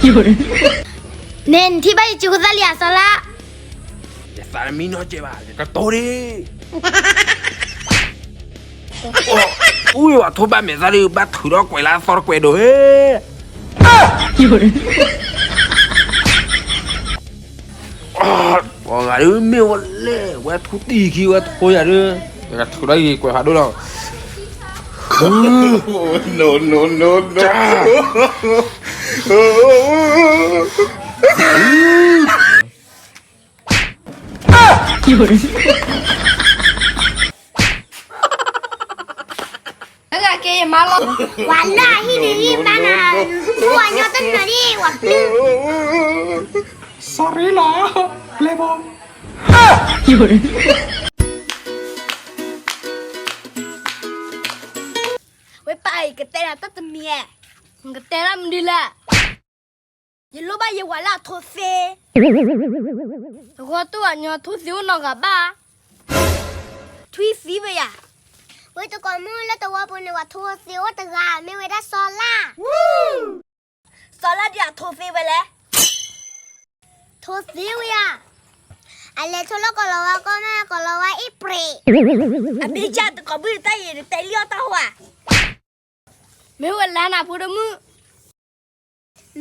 န့ၣ် နထံၣ်ဘၣ်ယစုဖိသၣ်လံဧါ စီၤလါ. ယသးမံနီတစဲးဘၣ် ယကတိၤဒံး. အူအံၤ ဘၣ်ထိၣ်ဘၣ်မဲာ်သၣ်ဒုး ဘၣ်ထုးထီၣ်ကွဲးလၢအသီတကွဲးဒိၣ်ဧၢ. ပှၤဂၤဒုးမ့ၢ်ဝဲလဲၣ် ဝဲထူတံၢ်ခံ ဝဲထိယၤဒုး ယကထုးထီၣ်ယကွဲးဖးဒိၣ်လီၤ. No, no, no, no. နဂၤက့ၤယမါလီၤ. ဝၤလၢအဟံၣ်န့ၣ်ဟံၣ်မါနၤ, ဖိဝၤညီတနၢၤဒံး ဝၤပျုၢ်. Sorry လီၤ, ပျဲဘီ. ဝဲပၢ်အံၤ ကတဲနၤတၢ်တမံၤဧါ, နကတဲဒၣ်မနုၤလဲၣ်. ယလိၣ်ဘၣ်ယဝၤလၢအထိသ့, အဂီၢ်တဝၤညီထိသ့အိၣ်နီတဂၤဘၣ်, ထွံၣ်သံဝဲယၤ. ဝဲတကိးမုၣ်လၢတဝီပူၤန့ၣ် ဝၤထိသ့အိၣ်တဂၤ မ့ၢ်ဝဲဒၣ်စီၤလါ. စီၤလါဒ်အထိသ့ဝဲလဲၣ်. ထိသ့ဝဲယၤ, အလဲၤထိလၢကီၢ်လီၤဝါကီၢ်မး ကီၢ်လီၤဝါအ့ၣ်ပြ့ၣ်. အဘ့ၣ်ကၢ်တကိးဘုၣ်တၢ်အံၤ တတဲလံအီၣ်တၢ်ဟိဧါ. မ့ၢ်ဝဲလၢနဖိဒိၣ်မုၣ်.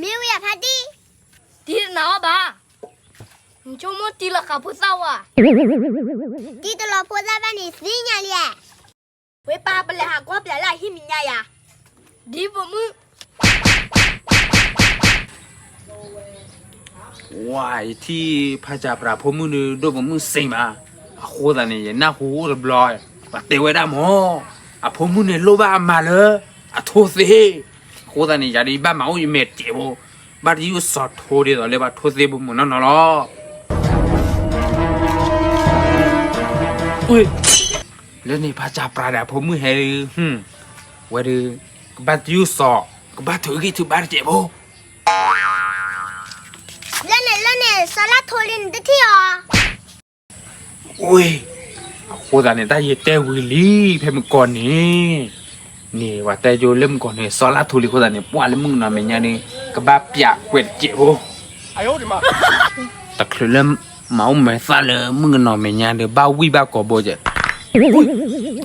မ့ၢ်ဝဲယၤဖါတံၢ်. တံၤတနၤအီၣ်ဘၣ်, နဆိကမိၣ်တံၤလီၤဃာ်ဖိသၣ်ဝဲ. တံၤတလီၤဖိသၣ်ဘၣ်န့ၣ်သ့ၣ်ညါလံ. ဝဲပၢ်ပလဲၤဟးကွၢ်ပျးလၢအဟံၣ်မဲာ်ညါယၤ, ဒ်ပိာ်မုၣ်. ဝါ ယထံၣ်ဖါစၢ်ပြးဖိမုၣ်ဒုး ဒိၣ်ပိာ်မုၣ်စ့ၢ်မး, အဃိသတးန့ၣ် ယနၢ်ဟူတဘျီ, ပှၤတဲဝဲဒၣ်မၢ်, အဖိမုၣ်န့ၣ်လိၣ်ဘၣ်အမါလၢအထိသ့, အဃိသတးန့ၣ် ယၤဒုးယဘၣ်မၤအိၣ်ယမဲာ်တစဲးဖိ, ဘၣ်တယုၢ်စီၤထိဒ်သိးလၢပှၤထိသ့ပမုၢ်နီၢ်နီၢ်လီၤ. လၢန့ၣ်ဖါစၢ်ပြးဒီးအဖိမုၣ်ဟဲဒုး, ဝဲဒုး, ကဘၣ်တယုၢ်စီၤ, ကဘၣ်ထုးဂံၢ်ထုးဘါတစဲးဖိ. လၢန့ၣ်လၢန့ၣ် စီၤလါထိလံနတထံၣ်အီၤ. ဝ့ၢ်, အဃိသတးန့ၣ် တၢ်ယတဲဝံၤလံ ဖဲမုၢ်ကီၢ်န့ၣ်, န့ၣ် ပှၤတဲကၠိလၢမုၢ်ကီၢ်န့ၣ် စီၤလါထိလံအဃိသတးန့ၣ် ပှၢ်လၢမုၣ်ကနီၤမဲာ်ညါန့ၣ် ကဘၣ်ပျးကွဲးတစဲးဖိ. တချုးလၢမၤအိၣ်မဲာ်သၣ်လၢမုၣ်ကနီၤမဲာ်ညါဒီး ဘၣ်ဝံၣ်ဘၣ်ကိာ်ဘိကဲး,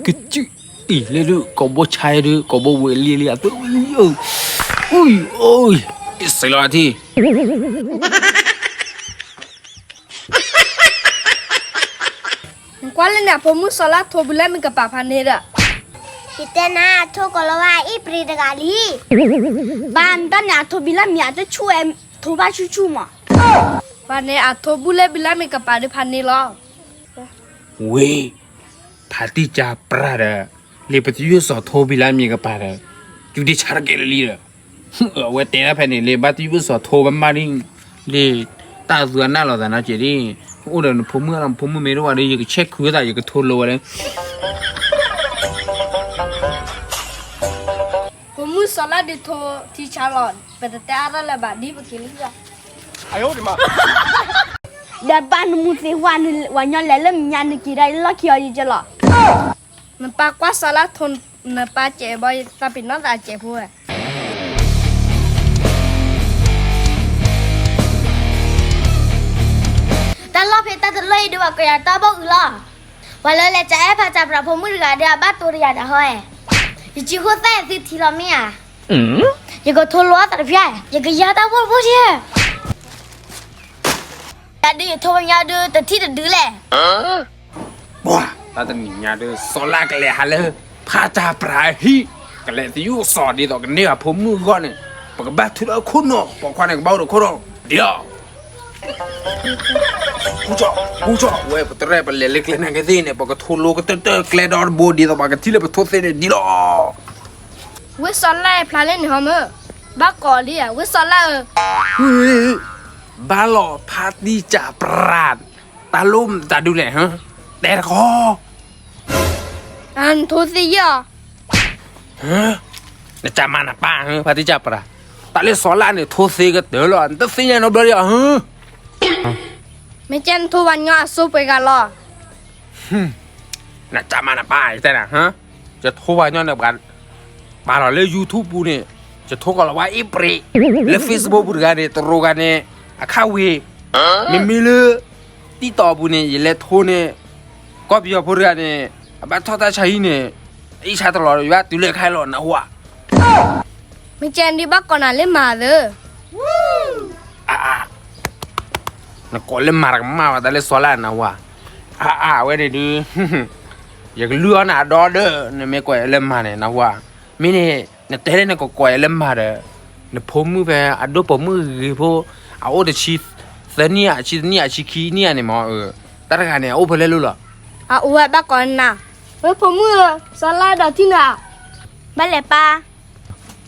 ကစုၣ်အံၤလၢဒုး ကိာ်ဘိဆါဒုး ကိာ်ဘိဝဲလံလံ အသုဝဲလံ, အံၤ, အံၤ, စံးလီၤထံၣ် နကွၢ်လၢန့ၣ် အဖိမုၣ်စီၤလါထိဘုလၢမ့ၢ်ကပၤဖးန့ၣ်ဒီး, ယတဲနၤ အထိကီၢ်လီၤဝါအ့ၣ်ပြ့ၣ်တဂၤလံ. ဘၣ်နတၢ်န့ၣ် အထိဘုလၢမ့ၢ် အတဆူၣ်ဝဲ, ထိဘၣ်ဆူၣ်ဆူၣ်မး. ဘၣ်န့ၣ် အထိဘုလၢဘုလၢမ့ၢ်ကပၤဒီးဖးန့ၣ်လီၤ. ဝ့ၢ်, ဖါတံၢ်စၢ်ပြးဒီး လၢပတယုၢ်စီၤထိဘုလၢမ့ၢ်ကပၤဒီး ယူဒံဆါတကဲလၢလံဒီး အဝဲတဲဒၣ်ဖဲန့ၣ် လၢဘၣ်တယုၢ်စီၤထိဘၣ်မးဒ်, လၢတၢ်အသူအနၢ်လီၤသးနီကဲးဒ်, အိၣ်ဒီးနဖိမုၣ်လီၤ နဖိမုၣ်မ့ၢ်တအိၣ်ဘၣ်ဒီး ယကဆဲးခုးသး ယကထိလိဝဲလၢ ဖိမုၣ်စီၤလါဒုးထိထံဆါလီၤ ပတတဲအါတၢ်လၢၤဘၣ် ဒ်ပက့ၤလံလီၤ. ဒီးဘၣ်နမူသ့ၣ်ဝါ ဝၤညီလဲၤလၢမဲာ်ညါ နက့ၤဒၣ်လီၢ်ခံအီၤယကလီၤ. နပၢ်ကွၢ်စီၤလါထိ နပၢ်စဲးဘီ သးပ့ၤနီၣ်သးစဲးဖိဝဲ. တၢ်လီၢ်ဖဲတၢ်တလီၢ်အံၤဒုး ပှၤကယၤတၢ်ဘီၣ်အုးလီၤ. ပှၤလၢလဲၤကအဲၣ်ဖးစၢ်ပြးဖိမုၣ်တဂၤဒီး အဘၣ်တိတယၤဒီးဟီဧဲ, ယစုဖိသၣ်အသုထံလီၤမ့ၢ်ဧါ. ယကထိလိအီၣ်သးတဖၣ်, ယကယၤတၢ်ဘီၣ်တဘိဆ့ တၢ်ဒုးယထိဝဲညါဒုး တထံၣ်တဒုလဲၣ်. ပှၤ, တၢ်တနံၤညါဒုး စီၤလါကလဲၤဟးလၢ ဖးစၢ်ပြးအဟံၣ်, ကလဲၤသယုၢ်စီၤဒ်သိးကန့ၢ်အဖိမုၣ်အဂီၢ်န့ၣ်, ပကဘၣ်ထုးလၢခိၣ်နီၢ်, ပိာ်ခွါန့ၣ် ကဘၣ်အိၣ်ဒီးခိၣ်နီၢ်, ဒ်လီၤ. ဝဲပတရဲၣ်ပလဲၤလၢကျဲနာ်က့သ့ၣ်န့ၣ် ပကထိလိကတၢၢ်တၢၢ်ကျဲဒီတဘိ ဒ်သိးပှၤကထံၣ်လၢပထိသ့န့ၣ် ဒ်လီၤ. ဝ့ၢ်စီၤလါဖျါလၢန့ၣ်ဟီမ့ၢ်, ဘၣ်ကိးလံဧါ ဝ့ၢ်စီၤလါဧၢ. ဘၣ်လီၤ ဖါတံၢ်စၢ်ပြး, တၢ်လိၣ်တၢ်ဒုးလဲၣ်, တဲတခီ. နထိသ့ယဲၢ်အီၤ. နကမၤနပၢ်ဧၢ ဖါတံၢ်စၢ်ပြး, တၢ်လၢစီၤလါန့ၣ် ထိသ့ကတၢၢ်လီၤ နတသ့ၣ်ညါနီတဘျီဒံးဧါ. မ့ၢ်ကဲနထိဝၤညီအစိပှဲၤဂၤလီၤ. နကမၤနပၢ် ယတဲနၤ, ယထိဝၤညီန့ၣ် ပှၤပာ်လီၤလၢ YouTube ပူၤန့ၣ်, ယထိကီၢ်လီၤဝါအ့ပြ့း လၢ Facebook ပူၤတဂၤန့ၣ် တရူးဂၤန့ၣ် အခါဝ့ၢ်, မ့မ့ၢ်လၢ TikTok ပူၤန့ၣ် ယလဲၤထိန့ၣ် ကီၢ်ပယီၤဖိတဂၤန့ၣ် အဘၣ်ထီၣ်တၢ်ဆါဟံၣ်န့ၣ် အ့ၣ်ဆါတလီၤဒီး ယဘၣ်တုၤလၢခါလီၤ နၢ်ဟူဧါ. မ့ၢ်ကဲဒ်ဘၣ်ကိးနၤလၢမၤသၢ အါအါ နကိးလၢမၤတကမၣ်ဘၣ် တၢ်လၢစီၤလါ နၢ်ဟူဧါ. အါအါ အဝဲန့ၣ်ဒုး ယကလုၢ်အီၣ်နၤအဒီဒီး နမ့ၢ်ကိးယၤလၢမၤန့ၣ် နၢ်ဟူဧါ. မ့ၢ်န့ၣ် နတဲလၢနကကိးယၤလၢမၤဒီး နဖိမုၣ်ဖဲအဒိၣ်ပိာ်မုၣ်ဂ့ၤဖိ အအိၣ်တဆံသၢနံၣ်ဧါ ဆံတနံၣ်ဧါ ဆံခံနံၣ်ဧါန့ၣ်မး, တၢ်တဂၤန့ၣ် အအိၣ်ဖဲလဲၣ်လိၤလီၤ. အအိၣ်ဝဲဘၣ်ကိးနၤ, ဝဲဖိမုၣ်ဧၢ, စီၤလါအဲၣ်ဒိးထံၣ်နၤ. ဘၣ်လဲၤပၢ်,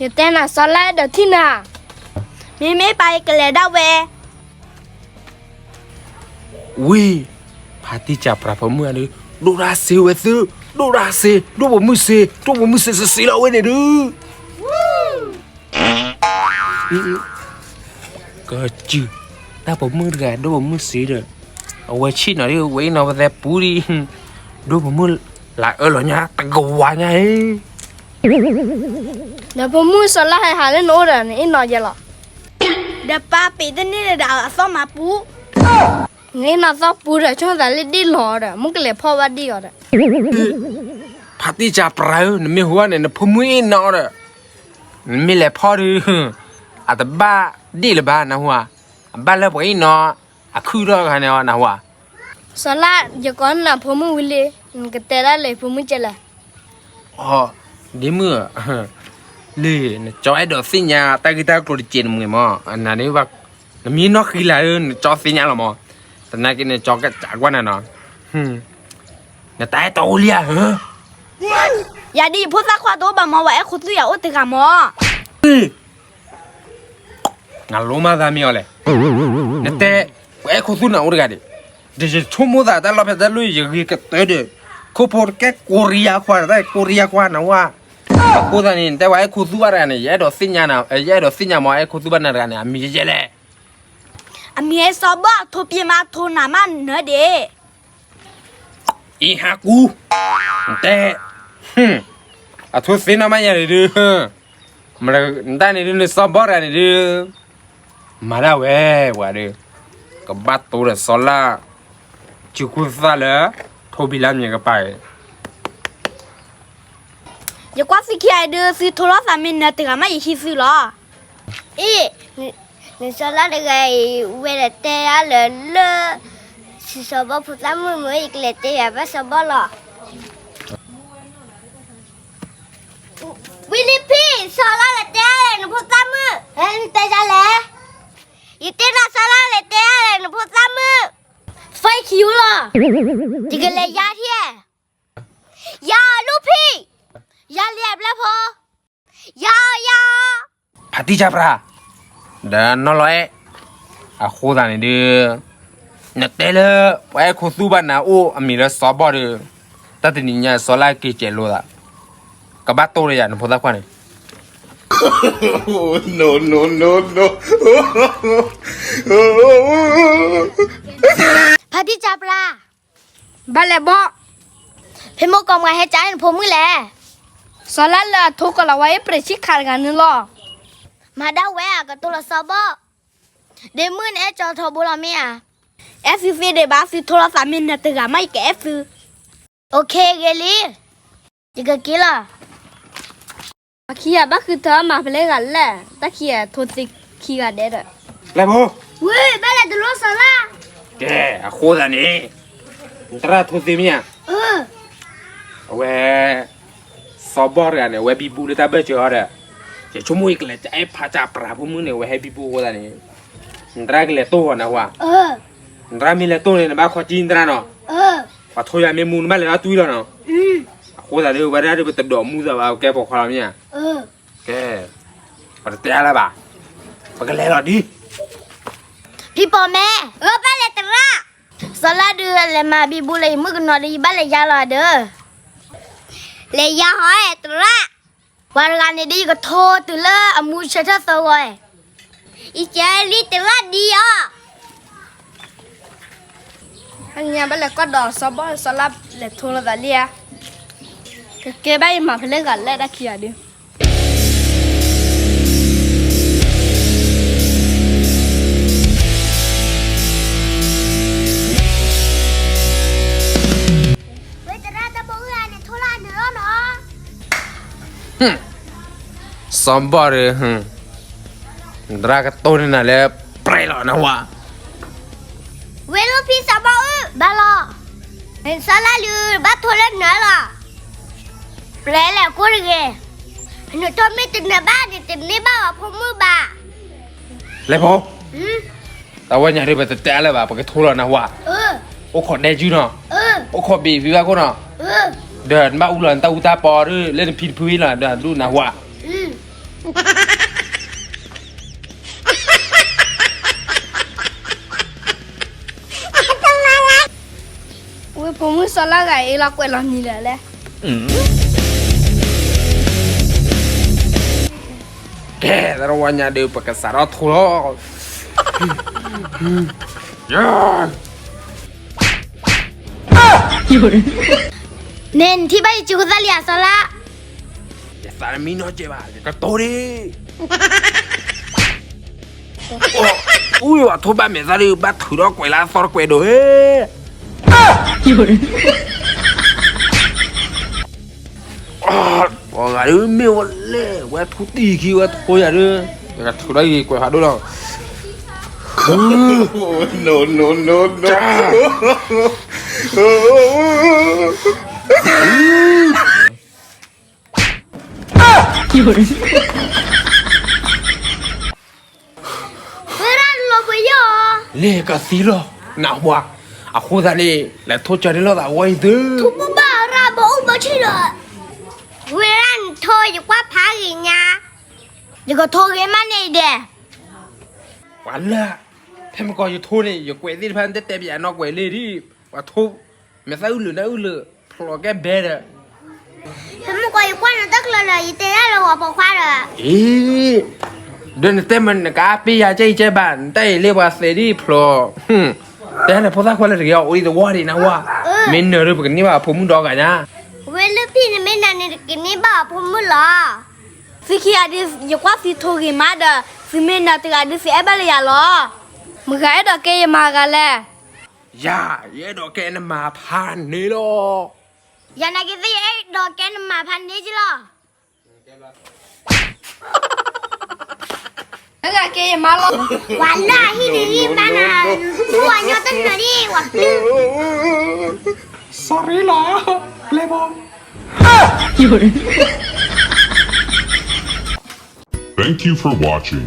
ယတဲနၤ စီၤလါအဲၣ်ဒိးထံၣ်နၤ. မ့မ့ၢ်ပၢ် ယကလဲၤဒၣ်ဝဲ ဝံၤ, ဖါတံၢ်စၢ်ပြၢဖိမုၣ်ဧါဒုး, ဒိၣ်တၢ်စ့ဝဲသု, ဒိၣ်တၢ်စ့, ဒိၣ်ပိာ်မုၣ်စ့, ဒိၣ်ပိာ်မုၣ်စ့စ့စ့လီၤဝဲန့ၣ်ဒုး. ကစၢ်, တၢ်ပိာ်မုၣ်တဂၤ ဒိၣ်ပိာ်မုၣ်စ့ဒီး, အဝဲဆ့ၣ်နီၤဒ်ဝဲအံၤနီၤ ပသဲပူၤဒံး, ဒိၣ်ပိာ်မုၣ်လၢအၢၣ်လီၤညါတကဝၤညါဧၢ. ဒီးဖိမုၣ်စီၤလါဟဲဟးလၢနအိၣ်ဒီး နအ့ၣ်နီၤယဲလီၤ. ဒီးပၢ်ပ့ၤတန့ၢ်ဒီးအသီၣ်မၤပူၤ, နအ့ၣ်နီၤသီၣ်ပူၤဒီး ဆိသးလၢဒ့ၣ်လီၤဒီး မုၢ်ကလဲၤဖီၣ်ဘၣ်ဒ့ၣ်အီၤဒီး. ဖါတံၢ်စၢ်ပြၢဧၢ, နမ့ၢ်ဟူဘၣ်န့ၣ် နဖိမုၣ်အ့ၣ်နီၤဒီး နမ့ၢ်လဲၤဖီၣ်ဒုး အတဘၣ်ဒ့ၣ်လၢၤဘၣ် နၢ်ဟူဧါ. အဘၣ်လၢပှၤအ့ၣ်နီၤ အခုၣ်ထီၣ်အခါန့ၣ် နၢ်ဟူဧါ. စီၤလါ, ယကိးနၤဖိမုၣ်ဝံၤလံ, နကတဲဒၣ်လဲာ်ဖိမုၣ်ကဲလဲၣ်. အိ, ဒ့မုၣ်ဧၢ, လံ, နကၠီအဲၣ်ဒိးသ့ၣ်ညါ တၢ်ဂ့ၢ်တၢ်ကျိၤတစဲးတမှဲၤမး, နၤန့ၣ်, နမ့ၢ်နီၢ်ဃံလၤဧၢ နကၠီသ့ၣ်ညါလီၤမး, သနာ်က့နကၠီကစးကွၢ်နၤနီၤ, နတၢ်အဲၣ်တီအိၣ်လံဧါဧၢ. ယၤဒ်ယဖိသၣ်ခွါတအိၣ်ဘၣ်မး ပှၤအဲၣ်ခိသူယၤအိၣ်တဂၤမး. နလိမၤသးမ့ၢ်အီၤလဲၣ်, နတဲ, ပှၤအဲၣ်ခိသူနၤအိၣ်တဂၤဒံး, ဒီးယဆိကမိၣ်သးတၢ်လီၢ်ဖဲတၢ်လီၢ် ယဂ့ၤကတၢၢ်ဒီး, ခိဖိတကဲကိရံယါခွါ တၢ်ကိရံယါခွါနၢ်ဟူဧါ. အဃိသတးန့ၣ် နတဲပှၤအဲၣ်ခိသူဘၣ်တဂၤန့ၣ် ယအဲၣ်ဒိးသ့ၣ်ညါနၤ, ယအဲၣ်ဒိးသ့ၣ်ညါမး အဲၣ်ခိသူဘၣ်နၤတဂၤန့ၣ် အမံၤယဲလဲၣ်. အမံၤဟဲစီၤဘီၣ် ထိပ့မးထိနၤမးနၢၤဒံး. အံၤဟးကူ, နတဲ, အထိသ့နီၢ်မးယၤန့ၣ်ဒုး, နတၢ်န့ၣ်ဒုး နစီၤဘီၣ်တဂၤန့ၣ်ဒုး, မၤဒၣ်ဝဲပှၤဒီး, ကဘၣ်တိၢ်ဒီးစီၤလါ, စုကူသၣ်လၢ, ထိဘံလါမံၤကပၤအံၤ. ယကွၢ်သုခံဂၤအံၤဒုး သုထိလိာ်သးမ့ၢ်နၢၤတဂၤမး ယဟံးသုလီၤ. အ့ၣ်, နစီၤလါတဂၤအံၤ ဝဲဒီးတဲယၤလၢလၢ, စံးစီၤဘီၣ်ဖိသၣ်မုၣ်မ့ၢ် ယကလဲၤတဲယၤဘၣ်စီၤဘီၣ်လီၤ. ဝံၤလံဖံ, စီၤလါလဲၤတဲလဲၣ်နဖိသၣ်မုၣ်, တဲယၤလဲၣ်. ယတဲနၤစီၤလါလဲၤတဲလဲၣ်နဖိသၣ်မုၣ်, သီခံယူလီၤ, ယကလဲၤယါထံၣ်, ယၤလူၢ်ဖံ, ယၤလံအဘျၢဖိ, ယၤ, ယၤ. ဖါတံၢ်စၢ်ပြၢ, ဒီးနီၢ်လီၤအဲၣ်, အဃိသတးန့ၣ်ဒုး, နတဲလၢ, ပှၤအဲၣ်ခိသူဘၣ်နၤအိၣ်အမံၤလၢစီၤဘီၣ်ဒီး, တၢ်တနံၤညါစီၤလါက့ၤစဲးလိာ်သး, ကဘၣ်တိၢ်ဒီးယၤနဖိသၣ်ခွါန့ၣ်. ဖါတံၢ်စၢ်ပြၢ, ဘၣ်လဲၣ်ဘီၣ်, ဖဲမိၢ်ကီၢ်မးဟဲကၠီနဖိမုၣ်လဲၣ်. စီၤလါလၢအထိကီၢ်လီၤဝါအ့ၣ်ပြ့းဆံးခးတဂၤန့ၣ်လီၤ. မၤဒၣ်ဝဲအကတိၤလီၤစီၤဘီၣ်, ဒ့မုၣ်နအဲၣ်ကၠီထီဘိလီၤမ့ၢ်ဧါ. အဲၣ်သုသ့ဒံးဘၣ် သုထိလိာ်သးမ့ၢ်နၢၤတဂၤမး ယကအဲၣ်သု. အိၣ်ခ့ဂ့ၤလံ, ယကက့ၤလီၤ. ပှၤခံဂၤဘၣ်ဃုထၢမၤဖဲလဲၣ်ဂၤလဲၣ်, တၢ်ခံဂၤထိသ့ခံဂၤဒဲးဒီး, လဲၤဖိ, ဝ့ၢ်ဘၣ်လဲၤတလိၣ်စီၤလါ. ကဲ, အဃိသတးန့ၣ်, နသရၣ်ထိသ့မ့ၢ်ဧါ. အဝဲ စီၤဘီၣ်တဂၤန့ၣ် အဝဲဘံဘူလၢတၢ်ဘၢၣ်စၢၤအီၤဒီး, ယဆိကမိၣ်ယကလဲၤတအဲၣ်ဖါတံၢ်စၢ်ပြၢဖိမုၣ်န့ၣ် အဝဲဟဲဘံဘူအဃိသတးန့ၣ်, နသရၣ်ကလဲၤတိၢ်အီၤနၢ်ဟူဧါ. နသရၣ်မ့ၢ်လဲၤတိၢ်န့ၣ် နဘၣ်ခီကံနသရၣ်နီၤ. ပှၤထိယၤမ့ၢ်မူ နဘၣ်လဲၤလီၤတွံၢ်လီၤနီၤ. အဃိသတးဒီး ဝဲဒၣ်ဒီးပတဒိးမူသးဘၣ် ကဲပိာ်ခွါလီၤမ့ၢ်ဧါ. ကဲ, ပတတဲအါလၢၤဘၣ်, ပကလဲၤလီၤဒ်. ဖံပိာ်မဲ, ဘၣ်လဲၤသရၣ်. စီၤလါဒုးလဲၤမၤဘံဘူလၢယမုၣ်ကနီၤဒီး ယဘၣ်လဲၤယါလီၤဒီး, လဲၤယါဟီသရၣ်. ပှၤတဂၤန့ၣ်ဒ်ယကထိတုၤလၢအမူဆၢထၢၣ်သၢဂီၤ, ယကဲလံသရၣ်ဒ်အီၤ. အညါဘၣ်လဲၤကွၢ်ဒီးစီၤဘီၣ်စီၤလါလဲၤထိလိာ်သးလံဧါ. ကကဲဘၣ်ယမၤဖဲလဲၣ်ဂၤလဲၣ်တၢ်ခံဂၤဒုး. စီၤဘီၣ်ဒီး, သရၣ်ကတိၢ်န့ၢ်နၤလၢ ပြဲလီၤနဝၤ. ဝ့ၢ်လၢဖံစီၤဘီၣ်အုၣ် ဘၣ်လီၤ. စီၤလါလုၢ် ဘၣ်ထိလၢနၢၤလီၤ. ပြဲလဲၣ်ကိးတဂ့ၤ. နထိမ့ၢ်တနၢၤဘၣ်န့ၣ် တန့ၢ်ဘၣ်အဖိမုၣ်ဘၣ်. လဲၤဖိ, တၢ်ဝဲညါဒ်ပတတဲအါလၢၤဘၣ် ပကထိလီၤနဝၤ. အိၣ်ခိးဒဲကၠူနီၤ, အိၣ်ခိးဘ့ၣ်ဖံဘၣ်ခိၣ်နီၤ, ဒီးနဘၣ်အူလီၤနတၢ်အူတၢ်ပီဒ်လၢနဖံတဖုလီၤ ဒီးဒူၣ်နဝၤ. ဝ့ၢ်ဖိမုၣ်စီၤလါဂၤအ့လီၤကွဲးလီၤနံၤလၢ်လဲၣ်. ကဲ, တၢ်ဝဲညါဒ်ပကစးထီၣ်ထိလီၤ. န့ၣ်နထံၣ်ဘၣ်ယစုကသၣ်လံဧါစီၤလါ. ယသးမံနီတစဲးဘၣ် ယကတိၤဒံး. အူယဝၤထိဘၣ်မဲာ်သၣ်ဒ်ဘၣ်ထုးထီၣ်ကွဲးလၢအသီတကွဲးဒိၣ်ဧၢ. ပှၤဂၤဒ်မ့ၢ်ဝဲလဲၣ် ဝဲထူတံၢ်ခံဝဲထိယၤဒ်, ယကထုးထီၣ်ယကွဲးဖးဒိၣ်လီၤ. No, no, no, no. ဝဲဒၣ်လီၤပှဲၤယီၤ, လ့ၣ်ကသံလီၤ, နၢ်ဟူဧါ, အဃိသတးန့ၣ် လဲၤထိကၢၤန့ၢ်လိာ်သးဝဲအံၤသု, ထိဘိဘၣ်ရၣ်ဘီအိၣ်ဘီထံၣ်ဒီး, ဝဲဒၣ်နထိယကွၢ်ဖးဂ့ၤညါ, ယကထိဂ့ၤမးန့ၣ်ဒဲး, ပှၤလၢ, ဖဲမကီယထိန့ၣ် ယကွဲးသ့ၣ်တဖၣ်နတတဲပယၤနီၢ်ကွဲးလ့ၣ်ဒ်, ပှၤထိ မဲာ်သၣ်အုၣ်လုာ်နၢ်အုၣ်လုာ် ဖျိးကဲဘဲဒီး, ဖဲမကီယကွၢ်နတၢ်ကျၢၤဒီး ယတဲဒၣ်လၢပှၤပိာ်ခွါဒီး, အ့, ဒီးနတဲမ့ၢ်နကပ့ၢ်ယၤကဲအံၤကဲဘၣ် နတၢ်အံၤလၢပှၤသဲးဒ်ဖျိး, တဲန့ၣ်ဖိသၣ်ခွါလၢတဂ့ၤအီၤ အိၣ်ဒံးသဝီဒံးနဝၤ, မ့ၢ်နၢၤဒီးပကန့ၢ်ဘၣ်အဖိမုၣ်ဒီဂၤညါ, ဝဲလၢဖံန့ၣ်မ့ၢ်နၢၤန့ၣ် ကန့ၢ်ဘၣ်အဖိမုၣ်လီၤ, သုခံဂၤဒ်ယကွၢ်သုထိဂ့ၤမးဒီး သုမ့ၢ်နၢၤတဂၤဒ်သုအဲၣ်ဘၣ်လၢယၤလီၤ, မ့ၢ်ဂၤအဲၣ်ဒိးကဲယမါဂၤလဲၣ် ယၤ, ယအဲၣ်ဒိးကဲနမါဖးန့ၣ်လီၤ. ယၤနာ်က့သ့ၣ်ယအဲၣ်ဒိးကဲနမါဖးန့ၣ်က့လီၤ. နဂၤကဲယမါလီၤ. ပှၤလၢအဟံၣ်န့ၣ်ဟံၣ်မါနၤ, ပှၤညီတနၢၤဒ်ပှၤပျုၢ်. Sorry လီၤ, ပျဲဘီ Thank you for watching.